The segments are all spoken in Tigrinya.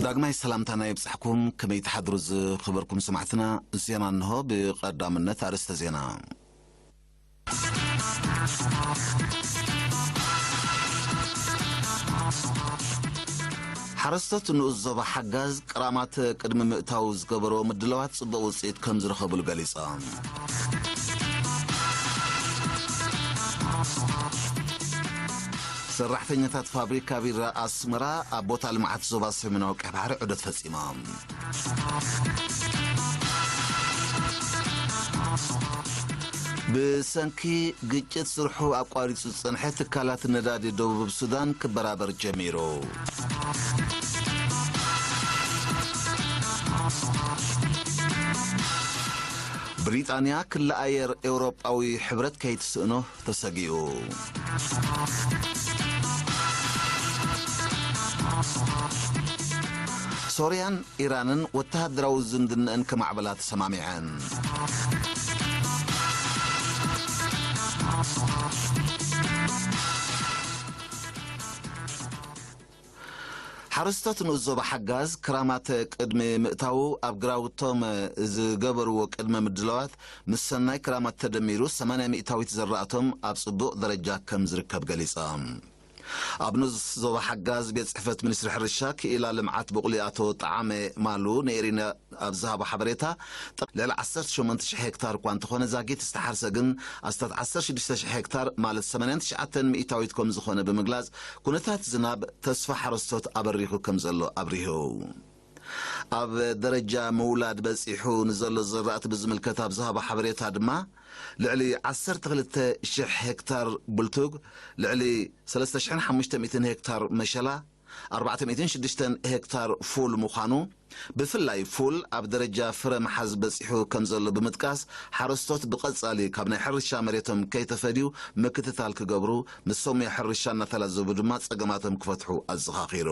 ዳግማይ ሰላምታና ይብጻሕኩም። ከመይ ትሓድሩ ዝኸበርኩም ሰማዕትና? ዜና እንሆ። ብቐዳምነት ኣርእስተ ዜና። ሓረስቶት ንኡስ ዞባ ሓጋዝ ቅራማት ቅድሚ ምእታው ዝገበርዎ ምድላዋት ጽቡቕ ውጽኢት ከም ዝረኸብሉ ገሊጾም። ሰራሕተኛታት ፋብሪካ ቢራ ኣስመራ ኣብ ቦታ ልምዓት ዞባ ሰሜናዊ ቀይሕ ባሕሪ ዑደት ፈጺሞም። ብሰንኪ ግጭት ስርሑ ኣቋሪጹ ዝጸንሐ ትካላት ነዳዲ ደቡብ ሱዳን ክበራበር ጀሚሩ። ብሪጣንያ ክሊ ኣየር ኤውሮጳዊ ሕብረት ከይትስእኖ ተሰጊኡ። ሶርያን ኢራንን ወተሃደራዊ ዝምድነአን ከማዕበላ ተሰማሚዐን። ሓረስቶት ንኡስ ዞባ ሓጋዝ ክራማት ቅድሚ ምእታዉ ኣብ ግራውቶም ዝገበርዎ ቅድመ ምድላዋት ምስ ሰናይ ክራማት ተደሚሩ ሰማንያ ሚእታዊት ዘራእቶም ኣብ ጽቡቕ ደረጃ ከም ዝርከብ ገሊጾም። ኣብ ንኡስ ዞባ ሓጋዝ ቤት ጽሕፈት ሚኒስትሪ ሕርሻ ክኢላ ልምዓት ብቑሊ ኣቶ ጠዓመ ማሉ ንኤሪና ኣብ ዝሃቦ ሓበሬታ፣ ልዕሊ ዓሰርተ ሸሞንተ ሽሕ ሄክታር እኳ እንተኾነ ዛጊት ዝተሓርሰ ግን ኣስታት ዓሰርተ ሽዱሽተ ሽሕ ሄክታር ማለት ሰማንያን ትሽዓተን ሚእታዊት ከም ዝኾነ ብምግላጽ፣ ኩነታት ዝናብ ተስፋ ሓረስቶት ኣበሪኹ ከም ዘሎ ኣብሪሁ። ኣብ ደረጃ ምውላድ በጺሑ ንዘሎ ዝራእቲ ብዝምልከት ኣብ ዝሃቦ ሓበሬታ ድማ፣ ልዕሊ ዓሰርተ ክልተ ሽሕ ሄክታር ብልቱግ፣ ልዕሊ ሰለስተ ሽሕን ሓሙሽተ ሚእትን ሄክታር መሸላ፣ ኣርባዕተ ሚእትን ሽዱሽተን ሄክታር ፉል ምዃኑ፣ ብፍላይ ፉል ኣብ ደረጃ ፍረ ምሓዝ በጺሑ ከም ዘሎ ብምጥቃስ፣ ሓረስቶት ብቐጻሊ ካብ ናይ ሕርሻ መሬቶም ከይተፈድዩ ምክትታል ክገብሩ፣ ምስ ሰሙያ ሕርሻ እናተላዘቡ ድማ ጸገማቶም ክፈትሑ ኣዘኻኺሩ።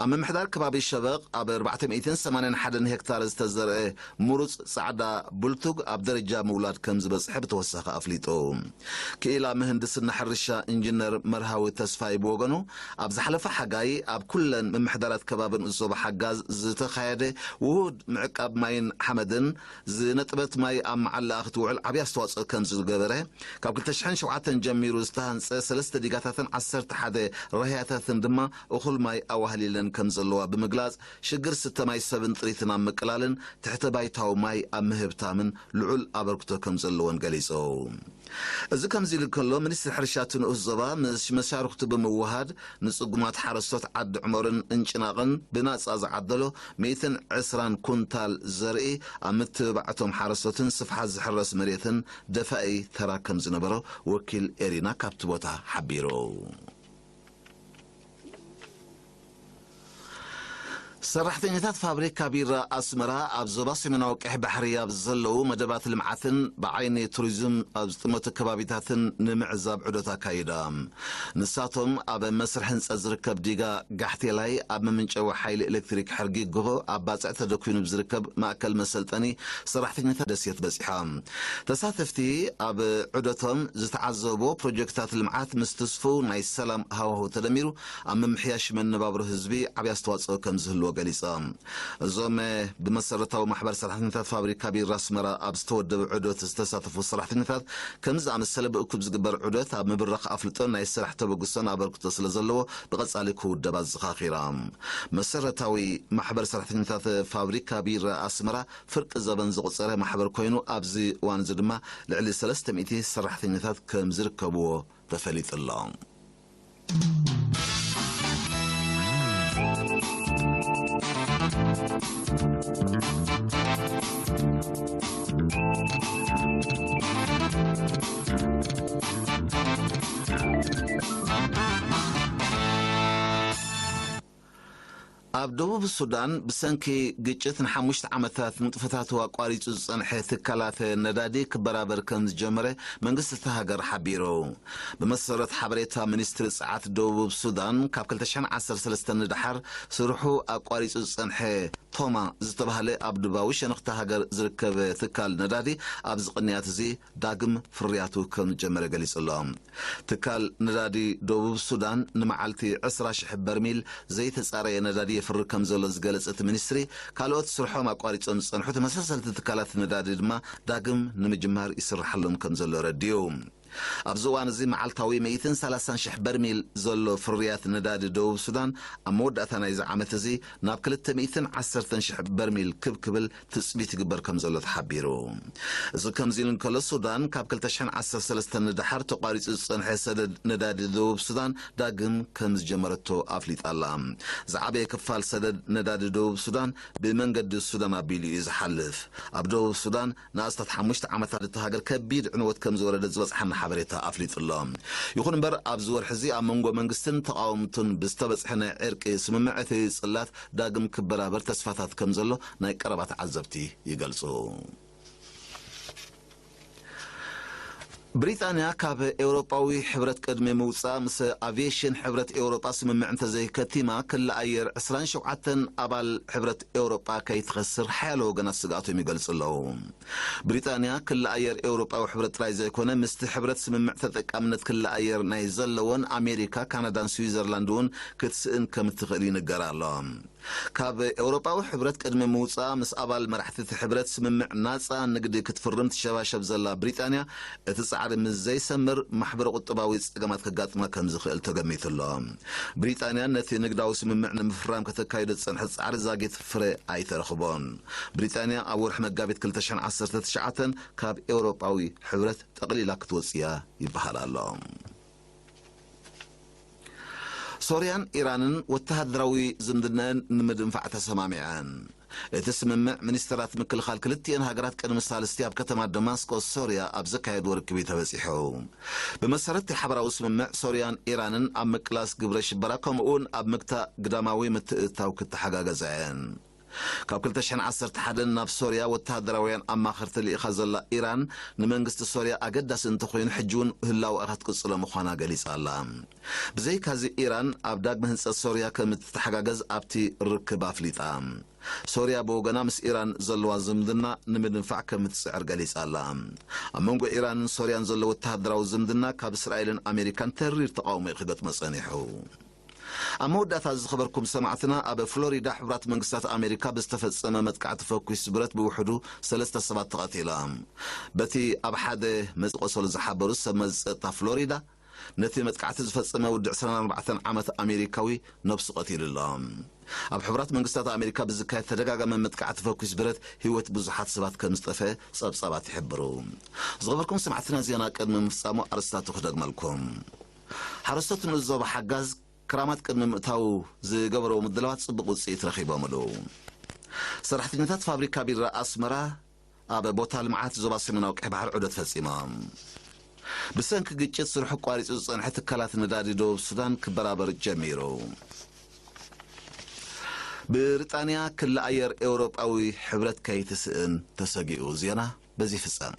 ኣብ ምምሕዳር ከባቢ ሸበቕ ኣብ ኣርባዕተ ሚእትን ሰማንያን ሓደን ሄክታር ዝተዘርአ ምሩጽ ጻዕዳ ቡልቱግ ኣብ ደረጃ ምውላድ ከም ዝበጽሐ ብተወሳኺ ኣፍሊጡ። ክኢላ ምህንድስና ሕርሻ ኢንጂነር መርሃዊ ተስፋይ ብወገኑ፣ ኣብ ዝሓለፈ ሓጋይ ኣብ ኩለን ምምሕዳራት ከባቢ ንኡስ ዞባ ሓጋዝ ዝተኻየደ ውሁድ ምዕቃብ ማይን ሓመድን ዝነጥበት ማይ ኣብ መዓላ ክትውዕል ዓብዪ ኣስተዋጽኦ ከም ዝገበረ፣ ካብ ክልተ ሽሕን ሸውዓተን ጀሚሩ ዝተሃንጸ ሰለስተ ዲጋታትን ዓሰርተ ሓደ ራህያታትን ድማ እኹል ማይ ኣዋህሊለን ከም ዘለዋ ብምግላጽ፣ ሽግር ስተ ማይ ሰብን ጥሪትን ኣብ ምቅላልን ትሕተ ባይታዊ ማይ ኣብ ምህብታምን ልዑል ኣበርክቶ ከም ዘለወን ገሊጹ። እዚ ከምዚ ኢሉ እንከሎ፣ ሚኒስትሪ ሕርሻ እቲ ንኡስ ዞባ ምስ መሻርኽቱ ብምውሃድ ንጽጉማት ሓረስቶት ዓዲ ዑመርን እንጭናቕን ብናጻ ዝዓደሎ ሚእትን ዕስራን ኩንታል ዘርኢ ኣብ ምትብባዕ እቶም ሓረስቶትን ስፍሓት ዝሕረስ መሬትን ደፋኢ ተራ ከም ዝነበሮ ወኪል ኤሪና ካብቲ ቦታ ሓቢሩ። ሰራሕተኛታት ፋብሪካ ቢራ ኣስመራ ኣብ ዞባ ሰሜናዊ ቀይሕ ባሕሪ ኣብ ዘለዉ መደባት ልምዓትን ብዓይኒ ቱሪዝም ኣብ ዝጥመቱ ከባቢታትን ንምዕዛብ ዑደት ኣካይዳ። ንሳቶም ኣብ መስርሕ ህንጸት ዝርከብ ዲጋ ጋሕቴላይ ኣብ መመንጨዊ ሓይሊ ኤሌክትሪክ ሕርጊ ጎሆ ኣብ ባጽዕ ተደኲኑ ብዝርከብ ማእከል መሰልጠኒ ሰራሕተኛታት ደሴት በጺሖም። ተሳተፍቲ ኣብ ዑደቶም ዝተዓዘብዎ ፕሮጀክትታት ልምዓት ምስ ትስፉው ናይ ሰላም ሃዋህው ተደሚሩ ኣብ ምምሕያሽ መነባብሮ ህዝቢ ዓብዪ ኣስተዋጽኦ ከም ዝህልዎ ገሊጾም። እዞም ብመሰረታዊ ማሕበር ሰራሕተኛታት ፋብሪካ ቢራ ኣስመራ ኣብ ዝተወደበ ዑደት ዝተሳተፉ ሰራሕተኛታት፣ ከምዚ ዝኣመሰለ ብእኩብ ዝግበር ዑደት ኣብ ምብራኽ ኣፍልጦ ናይ ስራሕ ተበግሶን ኣበርክቶ ስለ ዘለዎ ብቐጻሊ ክውደብ ኣዘኻኺሮም። መሰረታዊ ማሕበር ሰራሕተኛታት ፋብሪካ ቢራ ኣስመራ ፍርቂ ዘበን ዘቑጸረ ማሕበር ኮይኑ፣ ኣብዚ እዋን እዚ ድማ ልዕሊ ሰለስተ ሚእቲ ሰራሕተኛታት ከም ዝርከብዎ ተፈሊጡ ኣሎ። ኣብ ደቡብ ሱዳን ብሰንኪ ግጭት ንሓሙሽተ ዓመታት ንጥፈታቱ ኣቋሪጹ ዝጸንሐ ትካላት ነዳዲ ክበራበር ከም ዝጀመረ መንግስቲ እታ ሃገር ሓቢሩ። ብመሰረት ሓበሬታ ሚኒስትሪ ጸዓት ደቡብ ሱዳን፣ ካብ ክልተ ሽሕን ዓሰርተ ሰለስተን ንደሓር ስርሑ ኣቋሪጹ ዝጸንሐ ቶማ ዝተባህለ ኣብ ደቡባዊ ሸነኽ እታ ሃገር ዝርከብ ትካል ነዳዲ ኣብዚ ቅንያት እዚ ዳግም ፍርያቱ ከም ዝጀመረ ገሊጹ ኣሎ። ትካል ነዳዲ ደቡብ ሱዳን ንመዓልቲ ዕስራ ሽሕ በርሚል ዘይተጻረየ ነዳዲ የፍሪ ከም ዘሎ ዝገለጸ እቲ ሚኒስትሪ፣ ካልኦት ስርሖም ኣቋሪጾም ዝጸንሑ ተመሳሰልቲ ትካላት ነዳዲ ድማ ዳግም ንምጅማር ይስርሓሎም ከም ዘሎ ረዲኡ። ኣብዚ እዋን እዚ መዓልታዊ ሚእትን ሰላሳን ሽሕ በርሚል ዘሎ ፍርያት ነዳዲ ደቡብ ሱዳን ኣብ መወዳእታ ናይዚ ዓመት እዚ ናብ ክልተ ሚእትን ዓሰርተን ሽሕ በርሚል ክብ ክብል ትጽቢት ይግበር ከም ዘሎ ተሓቢሩ። እዚ ከምዚ ኢሉ እንከሎ፣ ሱዳን ካብ ክልተ ሽሕን ዓሰርተ ሰለስተን ንደሓር ተቋሪጹ ዝጸንሐ ሰደድ ነዳዲ ደቡብ ሱዳን ዳግም ከም ዝጀመረቶ ኣፍሊጣ ኣላ። ዝዓበየ ክፋል ሰደድ ነዳዲ ደቡብ ሱዳን ብመንገዲ ሱዳን ኣቢሉ እዩ ዝሓልፍ። ኣብ ደቡብ ሱዳን ንኣስታት ሓሙሽተ ዓመታት እታ ሃገር ከቢድ ዕንወት ከም ዝወረደት ዝበጽሓና ሓበሬታ ኣፍሊጡ ኣሎ። ይኹን እምበር፣ ኣብዚ ወርሒ እዚ ኣብ መንጎ መንግስትን ተቓወምቱን ብዝተበጽሐ ናይ ዕርቂ ስምምዕ እቲ ጽላት ዳግም ክበራበር ተስፋታት ከም ዘሎ ናይ ቀረባ ተዓዘብቲ ይገልጹ። ብሪጣንያ ካብ ኤውሮጳዊ ሕብረት ቅድሚ ምውጻእ፣ ምስ ኣቪዬሽን ሕብረት ኤውሮጳ ስምምዕ እንተዘይከቲማ፣ ክሊ ኣየር ዕስራን ሸውዓተን ኣባል ሕብረት ኤውሮጳ ከይትኸስር ሓያሎ ወገናት ስግኣቶም ይገልጹ ኣለዉ። ብሪጣንያ ክሊ ኣየር ኤውሮጳዊ ሕብረት ጥራይ ዘይኮነ፣ ምስቲ ሕብረት ስምምዕ ተጠቃምነት ክሊ ኣየር ናይ ዘለዎን ኣሜሪካ፣ ካናዳን ስዊዘርላንድ እውን ክትስእን ከም እትኽእል ይንገር ኣሎ። ካብ ኤውሮጳዊ ሕብረት ቅድሚ ምውጻእ፣ ምስ ኣባል መራሕቲ እቲ ሕብረት ስምምዕ ናጻ ንግዲ ክትፍርም ትሸባሸብ ዘላ ብሪጣንያ፣ እቲ ጻዕሪ ምስ ዘይሰምር ማሕበረ ቁጠባዊ ጸገማት ከጋጥማ ከም ዝኽእል ተገሚቱ ኣሎ። ብሪጣንያ ነቲ ንግዳዊ ስምምዕ ንምፍራም ከተካይዶ ዝጸንሐት ጻዕሪ ዛጊት ፍረ ኣይተረኽቦን። ብሪጣንያ ኣብ ወርሒ መጋቢት ክልተ ሽሕን ዓሰርተ ትሽዓተን ካብ ኤውሮጳዊ ሕብረት ጠቕሊላ ክትወጽእ እያ ይበሃል ኣሎ። ሶርያን ኢራንን ወተሃደራዊ ዝምድናን ንምድንፋዕ ተሰማሚዐን። እቲ ስምምዕ ሚኒስትራት ምክልኻል ክልቲኤን ሃገራት ቅድሚ ሳልስቲ ኣብ ከተማ ደማስቆስ ሶርያ ኣብ ዘካየድዎ ርክብ እዩ ተበጺሑ። ብመሰረት እቲ ሓበራዊ ስምምዕ፣ ሶርያን ኢራንን ኣብ ምቅላስ ግብረ ሽበራ ከምኡውን ኣብ ምግታእ ግዳማዊ ምትእትታው ክተሓጋገዛ እየን። ካብ ክልተ ሽሕን ዓሰርተ ሓደን ናብ ሶርያ ወተሃደራውያን ኣማኸርቲ ልኢኻ ዘላ ኢራን፣ ንመንግስቲ ሶርያ ኣገዳሲ እንተኾይኑ፣ ሕጂ እውን ህላወኣ ክትቅጽሎ ምዃና ገሊጻ ኣላ። ብዘይካዚ፣ ኢራን ኣብ ዳግመ ህንጸት ሶርያ ከም እትተሓጋገዝ ኣብቲ ርክብ ኣፍሊጣ። ሶርያ ብወገና፣ ምስ ኢራን ዘለዋ ዝምድና ንምድንፋዕ ከም እትጽዕር ገሊጻ ኣላ። ኣብ መንጎ ኢራንን ሶርያን ዘሎ ወተሃደራዊ ዝምድና፣ ካብ እስራኤልን ኣሜሪካን ተሪር ተቓውሞ እዩ ክገጥሞ ጸኒሑ። ኣብ መወዳእታ፣ ዝኸበርኩም ሰማዕትና፣ ኣብ ፍሎሪዳ ሕቡራት መንግስታት ኣሜሪካ ብዝተፈጸመ መጥቃዕቲ ፈኲስ ብረት ብውሕዱ ሰለስተ ሰባት ተቐቲሎም። በቲ ኣብ ሓደ መዚ ቆሰሉ ዝሓበሩ ሰብ መዚ ጸጥታ ፍሎሪዳ፣ ነቲ መጥቃዕቲ ዝፈጸመ ወዲ ዕስራን ኣርባዕተን ዓመት ኣሜሪካዊ ነብሱ ቀቲሉ ኣሎ። ኣብ ሕቡራት መንግስታት ኣሜሪካ ብዝካየድ ተደጋጋሚ መጥቃዕቲ ፈኲስ ብረት ህይወት ብዙሓት ሰባት ከም ዝጠፍአ ጸብጻባት ይሕብሩ። ዝኸበርኩም ሰማዕትና፣ ዜና ቅድሚ ምፍጻሙ ኣርእስታቱ ክደግመልኩም። ሓረስቶት ንኡስ ዞባ ሓጋዝ ክራማት ቅድሚ ምእታው ዝገበረዎ ምድላዋት ጽቡቕ ውጽኢት ረኺቦምሉ። ሰራሕተኛታት ፋብሪካ ቢራ ኣስመራ ኣብ ቦታ ልምዓት ዞባ ሰሜናዊ ቀይሕ ባሕሪ ዑደት ፈጺሞም። ብሰንኪ ግጭት ስርሑ ኣቋሪጹ ዝጸንሐ ትካላት ነዳዲ ደቡብ ሱዳን ክበራበር ጀሚሩ። ብሪጣንያ ክሊ ኣየር ኤውሮጳዊ ሕብረት ከይትስእን ተሰጊኡ። ዜና በዚ ይፍጸም።